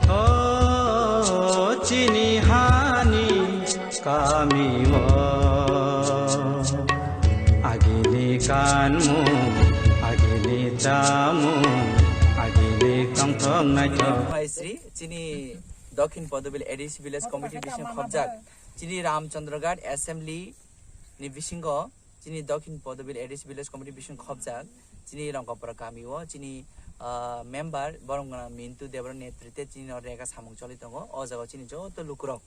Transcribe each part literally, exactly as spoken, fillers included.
O chini hani kami o, agini kanmung, agini chamung, agini tongthok naithok. Hai Sri, chini Dokhin Podobil A D C Village Committee bising khobjak, chini Ramchandraghat Assembly ni bisingo chini Dokhin Podobil A D C Village Committee bising khobjak, chini Rongkapura kami o chini, ah, member Boromgana Mintu Debra netrite chini no rega samung choli tongo. O jaga o chini joto lukurok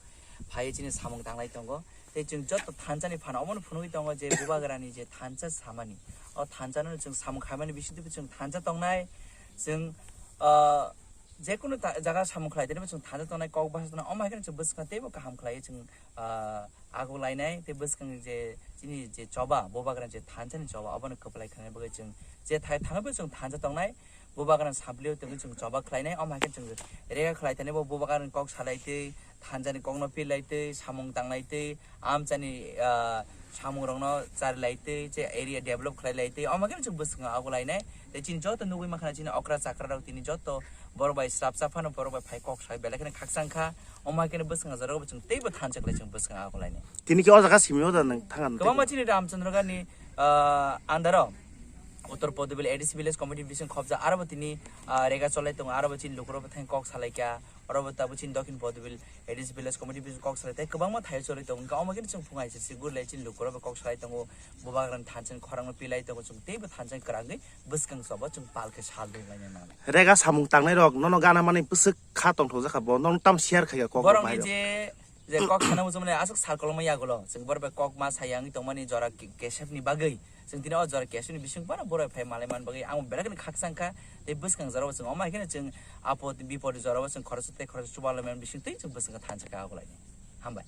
phai chini samung tanglai tongo. Tei chwng joto thansa ni phano omono phunugwi tongo je Bubagra ni je thansa samani, o thansa no chwng samung khaimani bisingtwi chwng thansa tongnai. Chwng, ah, jekunu ta-, jaga samung khlai tei chwng thansa tongnai, kok basa tongnai, omo hai kheno chwng bwskango teibo kaham khlai chwng, ah, ago lainai tei bwskang je chini je choba, Bubagra je thansa ni choba, obono kwplai khlaina bagwi chwng je thai thangwi chwng thansa tongnai, Bubagra sampli o tongwi chwng choba khlainai, omo hai khe chwng rega khlai thani bo Bubagra kok salai tei thansa ni kok no pir lai tei samung tang lai tei amchani, ah, samung rok no chari lai tei che area develop khlai lai tei omo hai khe chwng bwskango ago lainai tei chini joto nugwi mankha chini okra chakra rok tini joto borok bai srapsa phano borok bai phai kok sai belai kheno khakchang kha. Omo hai khe bwskango jorok bo chwng teibo thansa khlai chwng bwskango ago lainai. Tini khe o jaga simi o da nang thang. Kwbangma chini Ramchandra Ghat ni, ah, under o Uttor Podobil A D C Village Committee bising khobjak, aro bo tini, ah, rega cholai tongo, aro bo chini lukurok bo thang kok salai kha, oro bo tabuk chini Dokhin Podobil A D C Village Committee bising kok salai tei kwbangma thai cholai tongo, wngkha omo khe chwng phungai se sigur lai chini lukurok bo kok salai tongo, Bubagra thansa ni khorang no pilai tongo, chwng teibo thansa kwrwngwi bwskang choba chwng pal khe sal dwng lai nang. Rega samung tangnai rok nono gana mani bwswk kha tongthok jakha bo, nono tam share khai kha kok borok ni rok. Je je kok sana muchung mani aswk sal kolokma yagulo. Chwng borok bai kok ma saya wngwi tongmani jora ke-, kesepni bagwi. Chwng tini o jora kesepni bising phano borok bai phai malai man bagwi ang belai kheno khakchang kha. Tei bwskang jorao chwng omo hai kheno chwng apod bipod jorao chwng khoroksa tei khoroksa chubalai man bising tei chwng bwskango thansa kha ago lainai. Hambai.